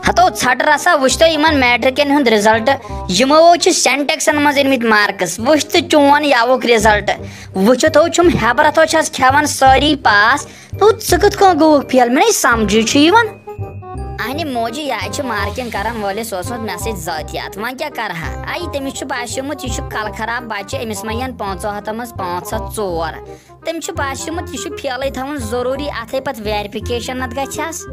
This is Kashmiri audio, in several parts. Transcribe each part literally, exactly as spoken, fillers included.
ہتو ژھٹہٕ رسا، وٕچھتو یِمن میٹرکن ہُنٛد رِزلٹ۔ یِمو چھِ سینٹیکسن منٛز أنمٕتۍ مارکس۔ وٕچھ تہٕ چون یَوُک رِزلٹ۔ وٕچھتو چھُم ہیبرتھو چھس کھٮ۪وان سٲری پاس۔ تو ژٕ کِتھ کٔنۍ گوٚوُکھ فیل؟ مےٚ نَے سمجھٕے چھُ یِوان۔ اہنہِ موجی، یہِ چھُ مارکِنگ کرن وٲلِس اوسمُت مےٚ سۭتۍ ذٲتیات۔ وۄنۍ کیٛاہ کرٕ ہا؟ اَیہِ تٔمِس چھُ باسیومُت یہِ چھُ کلہٕ خراب بچہِ، أمِس ما یِن پانٛژو ہتو منٛز پانٛژھ ہتھ ژور۔ تٔمۍ چھُ باسیومُت یہِ چھُ فیلٕے تھاوُن ضروٗری، اَتھے پتہٕ ویرفِکیشن نتہٕ گژھٮ۪س۔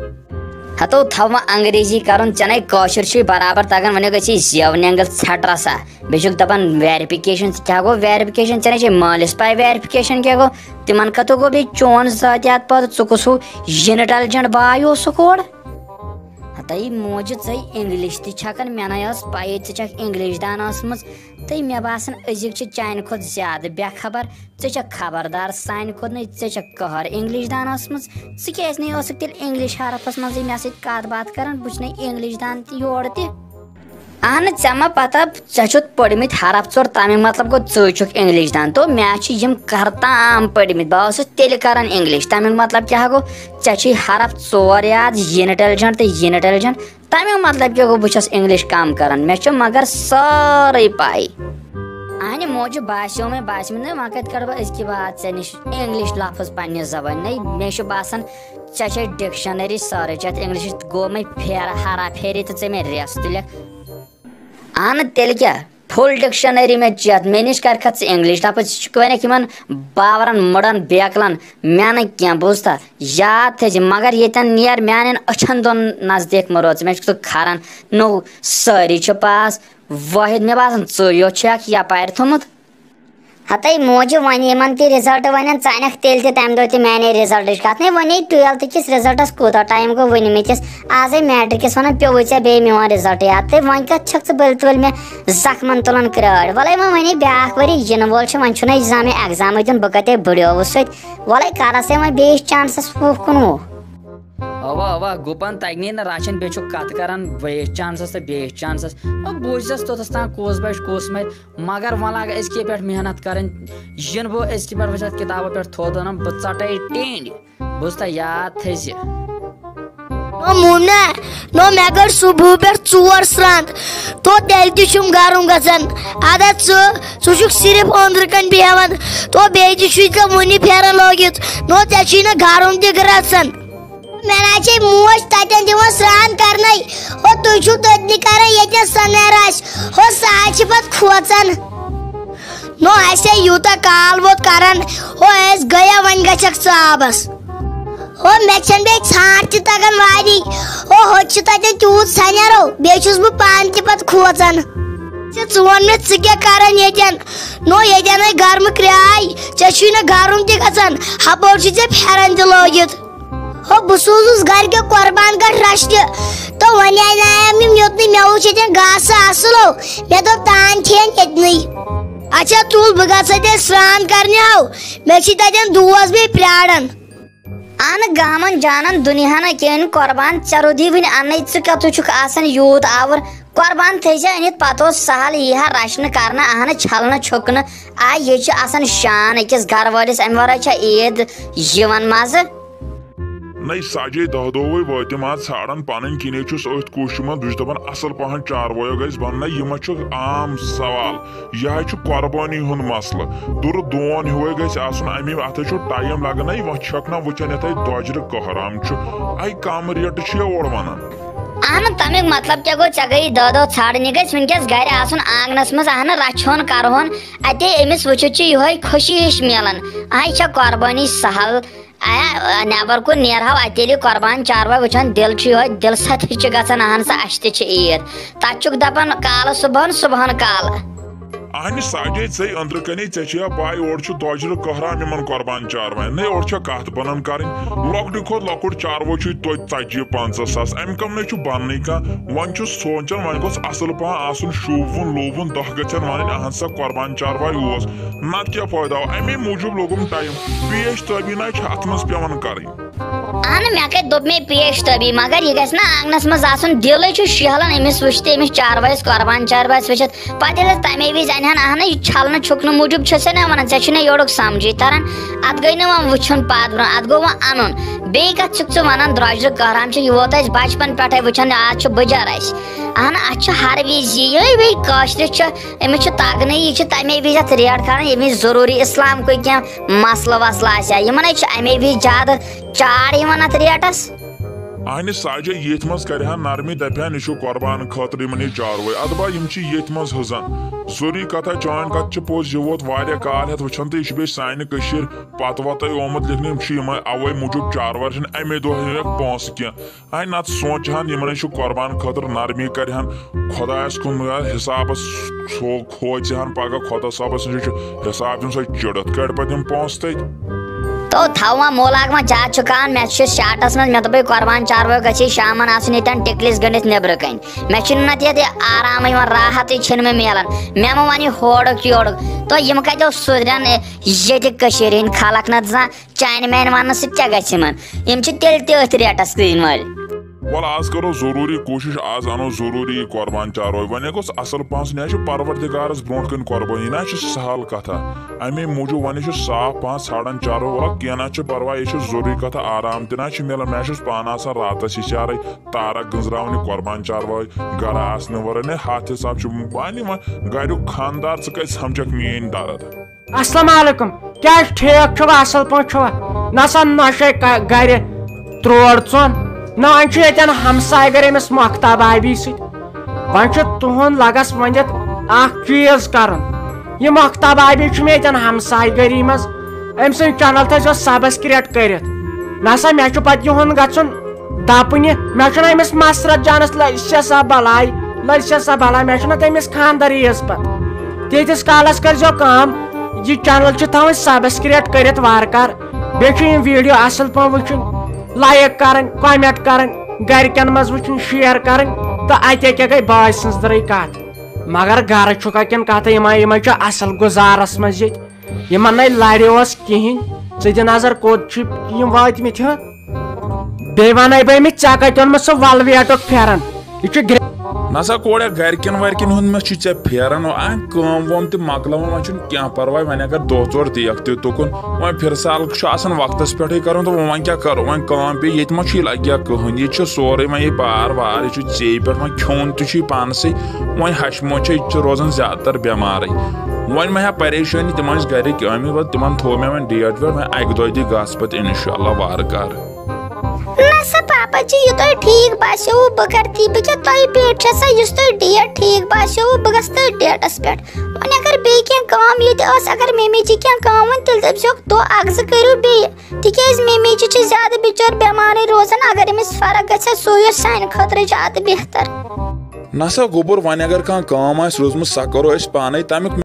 ہتو تھاو وۄنۍ انگریزی کرُن، ژےٚ نے کٲشُر چھُے برابر تگان، وۄنۍ گژھی زیو نینگل ژھٹہٕ رسا۔ بیٚیہِ چھُکھ دپان ویرفِکیشن، ژےٚ کیٛاہ گوٚو ویرفِکیشن؟ ژےٚ نے چھے مٲلِس پاے ویرفِکیشن کیٛاہ گوٚو؟ تِمن کتو گوٚو بیٚیہِ چون ذٲتیات پٲدٕ؟ ژٕ کُس ہیوٗ انٹیلیجنٹ باے اوسُکھ اورٕ؟ ہتاے موجہِ، ژے انگلش تہِ چھکن، مےٚ نے ٲس پَیی ژٕ چھکھ انگلش دان ٲسمٕژ۔ تہٕ مےٚ باسان أزِکۍ چھِ چانہِ کھۄتہٕ زیادٕ بے خبر۔ ژےٚ چھکھ خبردار سانہِ کھۄتہٕ نَے، ژےٚ چھکھ قہر انگلش دان ٲسمٕژ۔ ژٕ کیازِ نے ٲسٕکھ تیٚلہِ انگلش حرفس منٛزٕے مےٚ سۭتۍ کتھ باتھ کران؟ بہٕ چھُس نے انگلش دان تہِ یورٕ تہِ۔ اہنہٕ، ژےٚ ما پتہ، ژےٚ چھُتھ پٔرمٕتۍ حرف ژور، تمیُک مطلب گوٚو ژٕ چھُکھ انگلش دان۔ تو مےٚ چھِ یِم کرتام پٔرمٕتۍ، بہٕ اوسُس تیٚلہِ کران انگلش۔ تمیُک مطلب کیٛاہ گوٚو؟ ژےٚ چھُے حرف ژور یاد، انٹیلیجنٹ تہٕ انٹیلیجنٹ۔ تمیُک مطلب کیٛاہ گوٚو؟ بہٕ چھَس انگلش کم کران، مےٚ چھُ مگر سٲرٕے پاے۔ اہنہِ موجہِ باسیو مےٚ، باسیو مےٚ، وۄنۍ کتہِ کڑٕ بہٕ أزکہِ بعد ژےٚ نِش انگلش لفظ پننہِ زبٲنۍ؟ نَے، مےٚ چھُ باسان ژےٚ چھے ڈکشنری سرٕچ، یتھ انگلشس گوٚو مےٚ پھیرٕ ہرا پھیرِ تہٕ ژےٚ مےٚ ریس تُلکھ۔ اہن تیٚلہِ کیٛاہ؟ فُل ڈکشنری مےٚ چیتھ، مےٚ نِش کر کھت ژٕ انگلش لفظ؟ ژٕ چھُکھ وَنان یِمن باورن مُڑن بیکلن، مےٚ نہٕ کینٛہہ، بوٗزتھا؟ یاد تھٲیزِ، مگر ییٚتٮ۪ن نیر میانٮ۪ن أچھن دۄن نزدیٖک مہ روز، مےٚ چھُکھ ژٕ کھران۔ نو، سٲری چھِ پاس، وٲحد مےٚ باسان ژٕے یوت چھَکھ یپارِ تھوٚمُت۔ ہتے موجہِ، وۄنۍ یِمن تہِ رِزلٹ ونن، ژٕ انکھ تیٚلہِ تہِ تمہِ دۄہ تہِ میانے رِزلٹٕچ کتھ۔ نے، وۄنۍ ٹُویلتھٕ کِس رِزلٹس کوٗتاہ ٹایم گوٚو وٕنہِ مٕتِس؟ آزے میٹرکس ونان پیوٚوُے ژےٚ بیٚیہِ میون رِزلٹ یاد۔ تہٕ وۄنۍ کتھ چھکھ ژٕ بٔلۍ تُلۍ مےٚ زخمن تُلان کرٛٲڑ؟ وۄلے وۄنۍ وۄنی بیٛاکھ ؤری یِنہٕ وول چھُ، وۄنۍ چھُنہٕ زانٛہہ مےٚ ایگزامٕے دیُن، بہٕ کتے بٕڈیووُس سۭتۍ۔ وۄلے کرس ہے وۄنۍ بیٚیِس چانسس وُہ کُنوُہ۔ اوا اوا، گُپن تگنی نہٕ رچھن، بیٚیہِ چھُ کتھ کران بیٚیِس چانسس تہٕ بیٚیِس چانسس۔ وۄنۍ بوٗززٮ۪س توٚتس تام کُس بچہِ کُس مرِ۔ مگر وۄنۍ لاگہٕ أزکہِ پٮ۪ٹھ محنت کرٕنۍ۔ یِنہٕ بہٕ أزکہِ پٮ۪ٹھ وٕچھِ اتھ کِتابو پٮ۪ٹھ تھوٚد انم، بہٕ ژٹے ٹینڈ۔ بوٗزتھا، یاد تھٲیزِ۔ نو مومنا، نو مےٚ کٔر صبحہٕ پٮ۪ٹھ ژور سرٛان۔ تو تیٚلہِ تہِ چھُم گرم گژھان۔ اَدٕ ژٕ، ژٕ چھُکھ صرف أنٛدرٕ کَنۍ بیٚہوان۔ تو بیٚیہِ تہِ چھُے ژےٚ وُنہِ پھیران لٲگِتھ۔ نو ژےٚ چھُے نہٕ گرم تہِ گژھان۔ مےٚ نہ چھے موج تتٮ۪ن دِوان سرٛان کرنَے۔ ہو تُہۍ چھِو تٔتنٕے کران ییٚتٮ۪ن سنیر آسہِ۔ ہو سُہ حظ چھِ پتہٕ کھوژان۔ نو اَسہِ ہے یوٗتاہ کال ووت کران۔ ہو أسۍ گٔیہ وۄنۍ گژھکھ ژٕ آبس۔ ہو مےٚ چھَنہٕ بیٚیہِ ژھانٛٹھ تہِ تگان وانی۔ ہو ہوٚتہِ چھِ تتٮ۪ن تیوٗت سنیرو، بیٚیہِ چھُس بہٕ پانہٕ تہِ پتہٕ کھوژان۔ ژےٚ ژٕ وَن مےٚ ژٕ کیٛاہ کران ییٚتٮ۪ن؟ نو ییٚتٮ۪ن ہے گرمہٕ کرٛاے، ژےٚ چھُے نہٕ گرم تہِ گژھان، ہپٲرۍ چھُے ژےٚ پھٮ۪رن تہِ لٲگِتھ۔ ہو، بہٕ سوٗزُس گرِکیو قۄربان گٹھ رچھنہِ۔ تہٕ وۄنۍ انیایم یِم یوٚتنٕے، مےٚ وُچھ ییٚتٮ۪ن گاسہٕ اصٕل ہو۔ مےٚ دوٚپ، تان کھٮ۪ن ییٚتنٕے۔ اچھا، تُل، بہٕ گژھٕ تیٚلہِ سرٛان کرنہِ ہو۔ مےٚ چھِ تتٮ۪ن دوس بیٚیہِ پرٛاران۔ اہن گامن جانن دُنیاہن کیٚن قۄربان، ژےٚ روٗدی وٕنہِ انٕے، ژٕ کتھ چھُکھ آسان یوٗت آوُر؟ قۄربان تھٲیزِ أنِتھ، پتہٕ اوس سہل، یی ہا رچھنہٕ کرنہٕ، اہن چھلنہٕ چھُکنہٕ۔ آ، یہِ چھِ آسان شان أکِس گرٕ وٲلِس، امہِ ورٲے چھا عیٖد یِوان مزٕ؟ نَے سجے دَہ دۄہ وٲتۍ تِم آز ژھانڈان پنٕنۍ کِنے چھُس أتھۍ کوٗشِش منٛز۔ بہٕ چھُس دَپان اَصٕل پَہَن چاروٲیو گژھِ بَنُن۔ نَے یِمَن چھُ عام سوال، یہِ حظ چھُ قۄربٲنی ہُنٛد مسلہٕ۔ دُرٕ دون ہیوٗے گژھِ آسُن، اَمے اَتھ حظ چھُ ٹایم لَگان۔ نَے وۄنۍ چھَکھ نہ وٕچھان یَتھ ہے دۄجرٕ کٔہرام چھُ، اَے کَم ریٹہٕ چھِ یہِ اورٕ وَنان۔ اہن تَمیُک مطلب کیٛاہ گوٚو؟ ژےٚ گٔیی دَہ دۄہ ژھانڈنہِ، گژھِ وٕنکیٚس گرِ آسُن آنٛگنَس منٛز، اہن رَچھہون کَرہون، اَتے أمِس وٕچھِتھ چھِ یِہوٚے خوشی ہِش میلان۔ اَہے چھےٚ قۄربٲنی سہل۔ آ، نٮ۪بر کُن نیرہو، اَتہِ ییٚلہِ قۄربان چاروٲے وٕچھان، دِل چھُ یِہوٚے، دِل سَتھ چھِ گژھان، اہن سا، اَسہِ تہِ چھِ عیٖد۔ تَتہِ چھُکھ دَپان، کالہٕ صُبحن، صُبحن کالہٕ۔ اہنہِ ساجے، ژے أنٛدرٕ کَنے، ژےٚ چھےٚ یا پَے، اورٕ چھُ دۄجرٕ کٔہرام یِمن قۄربان چاروایَن۔ نَے، اورٕ چھےٚ کَتھ بَنان کَرٕنۍ۔ لۄکٹہِ کھۄتہٕ لۄکُٹ چاروٲے چھُے توتہِ ژتجی پنٛژاہ ساس، اَمہِ کَم نَے چھُ بَننٕے کانٛہہ۔ وۄنۍ چھُس سونٛچان، وۄنۍ گوٚژھ اَصٕل پَہَن آسُن، شوٗبوُن لوٗبوُن، دَہ گژھن وَنٕنۍ، اہن سا، قۄربان چاروے اوس۔ نتہٕ کیٛاہ فٲیدٕ آو؟ اَمے موٗجوٗب لوٚگُم ٹایم۔ پیش تٲبی نہ چھِ اَتھ منٛز پٮ۪وان کَرٕنۍ۔ اہن، مےٚ کتہِ دوٚپ مےٚ پیش تٲبی، مگر یہِ گژھِ نہ آنگنس منٛز آسُن۔ دِلٕے چھُ شیہلان أمِس وٕچھتھ، أمِس چاروٲیِس قۄربان چاروٲیِس وٕچھتھ۔ پتہٕ ییٚلہِ أسۍ تمے وِزِ انہِ ہن، اہن، یہِ چھلنہٕ چھُکنہٕ موٗجوٗب چھُ سا مےٚ ونان، ژےٚ چھُنہ یورُک سمجھٕے تران۔ اتھ گٔے نہٕ وۄنۍ وٕچھُن پتھ برونٛہہ، اتھ گوٚو وۄنۍ انُن۔ بیٚیہِ کتھ چھُکھ ژٕ ونان، درۄجرٕ قہرام چھُ، یہِ ووت اسہِ بچپن پٮ۪ٹھے وٕچھان، آز چھُ بٕجر اسہِ۔ اہن، اتھ چھُ ہر وِزِ یی، یِہوٚے بیٚیہِ کٲشرِس چھُ، أمِس چھُ تگنٕے، یہِ چھُ تمے وِزِ اتھ ریٹ کران، ییٚمہِ وِزِ ضروٗری اسلام کوٚر کینٛہہ مسلہٕ وسلہٕ آسہِ ہا۔ یِمن ہے چھُ امے وِزِ زیادٕ چار یِوان اتھ ریٹس۔ اہنہِ ساجے ییٚتھۍ منٛز کرِ ہا نرمی، دپہِ ہن، یہِ چھُ قۄربان خٲطرٕ یِمن یہِ چاروٲے۔ ادبا یِم چھِ ییٚتھۍ منٛز ہٕزن۔ ضروٗری کتھا، چٲنۍ کتھ چھِ پوٚز، یہِ ووت واریاہ کال ہٮ۪تھ وٕچھان، تہٕ یہِ چھُ بیٚیہِ سانہِ کٔشیٖرِ پتہٕ وتَے آمُت لیکھنہٕ۔ یِم چھِ یِمے اوے موٗجوٗب چاروٲے چھِنہٕ امے دۄہ ہٮ۪کھ پونٛسہٕ کینٛہہ۔ اہنہِ نتہٕ سونٛچہِ ہن، یِمن ہے چھُ قۄربان خٲطرٕ نرمی کرِ ہن۔ خۄدایس کُن حسابس سو کھوژِ ہن پگاہ خۄدا صٲبس نِش چھُ حساب دیُن، سۄ چِڑتھ کڑِ پتہٕ یِم پونٛسہٕ تتہِ۔ تو تھاو وۄنۍ مولاگ وۄنۍ زیادٕ چھُ کران، مےٚ چھُ شاٹس منٛز، مےٚ دوٚپُے قۄربان چاروٲے گژھِ شامن آسُن ییٚتٮ۪ن ٹِکلِس گٔنڈِتھ نیٚبرٕ کنہِ۔ مےٚ چھُنہٕ نتہٕ ییٚتہِ آرامٕے یِوان، راحتٕے چھِنہٕ مےٚ میلان۔ مےٚ مہ ونہِ ہورُک یورُک، تو یِم کتہِ سُدرن ییٚتہِ کٔشیٖرِ ہٕنٛدۍ خلق نتہٕ زانٛہہ۔ چانہِ میانہِ وننہٕ سۭتۍ کیٛاہ گژھِ یِمن؟ یِم چھِ تیٚلہِ تہِ أتھۍ ریٹس کٕنٕنۍ وٲلۍ۔ وَلہٕ آز کرو ضروٗری کوٗشِش، آز اَنو ضروٗری یہِ قۄربان چاروٲے۔ وۄنۍ گوٚژھ اَصٕل پَہَن سُہ، نہ چھُ پروردگارَس برونٛٹھ کَنہِ قۄربٲنی، نہ چھُ سہل کَتھا۔ اَمے موٗجوٗب وۄنۍ چھُ صاف پَہَن ژھانٛڈان چاروٲے۔ وَلہٕ کینٛہہ نہ چھُ پَرواے، یہِ چھُ ضروٗری کَتھا، آرام تہِ نہ چھُ مِلان۔ مےٚ چھُس پانہٕ آسان راتَس یہِ چارٕے تارَک گٔنٛزراوٕنۍ، یہِ قۄربان چاروٲے گَرٕ آسنہٕ وَرٲے۔ نہ ہَتھ حِساب چھُ وۄنۍ یِوان گَریُک خانٛدار، ژٕ کَتہِ سَمجھَکھ میٛٲنۍ دَرد؟ السلام علیکم، کیٛاہ ٹھیٖک چھُوا، اصل پٲٹھۍ چھُوا؟ نسا نہ چھے کا-، گرِ تروڑ ژۄن، نہ وۄنۍ چھُ ییٚتٮ۪ن ہمساے گرِ أمِس مۄختاب آبی سۭتۍ۔ وۄنۍ چھُ تُہُنٛد لگس ؤنِتھ اکھ چیٖز کرُن۔ یہِ مۄختاب آبی چھُ مےٚ ییٚتٮ۪ن ہمساے گری منٛز، أمۍ سٕنٛز channel تھٲیزیو subscribe کٔرِتھ۔ نسا مےٚ چھُ پتہٕ یِہُنٛد گژھُن دپنہِ، مےٚ چھُنہٕ أمِس مسرت جانس لٔج چھےٚ سا بلاے، لٔج چھےٚ سا بلاے، مےٚ چھُنہٕ تٔمِس خانٛدر ییٖژ پتہٕ۔ تیٖتِس کالس کٔرۍزیو کٲم، یہِ channel چھِ تھاوٕنۍ subscribe کٔرِتھ وارٕ کارٕ۔ بیٚیہِ چھِ یِم video اصل پٲٹھۍ وٕچھِنۍ، like کرٕنۍ، comment کرٕنۍ، گرِکٮ۪ن منٛز وٕچھِنۍ، share کرٕنۍ، تہٕ اتے کیٛاہ گٔے بٲے سٕنٛز درٕے کتھ۔ مگر گرٕ چھُکھا کِنہٕ کتھٕ، یِمے، یِمے چھِ اصل گُزارس منٛز ییٚتہِ۔ یِمن نے لرِ اوس کِہینۍ۔ ژٕ دِ نظر کوٚت چھِ یِم وٲتمٕتۍ، ہہ؟ بیٚیہِ ونے بہٕ أمِس، ژےٚ کتہِ اوٚنمُت سُہ وَلویٹُک پھٮ۪رن؟ یہِ چھُ گرٛ-، نسا کوریا گرِکٮ۪ن ورِکٮ۪ن ہُنٛد مہ چھُے ژےٚ پھیران، وۄنۍ اَمہِ کٲم وٲم تہِ مۄکلاوُن، وۄنۍ چھُنہٕ کینٛہہ پرواے، وۄنۍ اگر دۄہ ژور دیکھ تہِ تُکُن، وۄنۍ فِرسال چھُ آسان وقتس پٮ۪ٹھٕے کرُن، تہٕ وۄنۍ کیٛاہ کرو، وۄنۍ کٲم پیٚیہِ ییٚتہِ ما چھُے لگہِ ہا کٕہٕنۍ، ییٚتہِ چھُ سورُے وۄنۍ یہِ بار وار، یہِ چھُ ژیٚیہِ پٮ۪ٹھ، وۄنۍ کھیوٚن تہِ چھُے پانسٕے، وۄنۍ ہشمو چھے، یہِ چھِ روزان زیادٕ تر بٮ۪مارٕے۔ وۄنۍ مہ ہےٚ پریشٲنی، تِم ٲسۍ گرِکۍ آمٕتۍ، وۄنۍ تِمن تھوٚو مےٚ وۄنۍ ڈیٹ ویٹ، وۄنۍ اکہِ دۄیہِ دۄہہِ گژھ پتہٕ انشاءاللہ وارٕ کارٕ۔ نہ سا پاپا جی، یہِ تۄہہِ ٹھیٖک باسیوٕ بہٕ کرٕ تی، بہٕ کیٛاہ تۄہہِ پیٹھ چھےٚ سا، یُس تۄہہِ ڈیٹ ٹھیٖک باسیوٕ بہٕ گژھٕ تٔتھۍ ڈیٹس پٮ۪ٹھ۔ وۄنۍ اگر بیٚیہِ کینٛہہ کٲم ییٚتہِ ٲس، اگر ممی جی کینٛہہ کٲم ؤنۍ، تیٚلہِ دٔپزیوکھ دۄہ اکھ زٕ کٔرِو بیٚیہِ۔ تِکیٛازِ ممی جی چھِ زیادٕ بِچٲر بٮ۪مارٕے روزان، اگر أمِس فرق گژھِ ہا، سُے اوس سانہِ خٲطرٕ زیادٕ بہتر۔ نسا گوٚبُر، وۄنۍ اگر کانٛہہ کٲم آسہِ روٗزمٕژ، سۄ کرو أسۍ پانے۔ تمیُک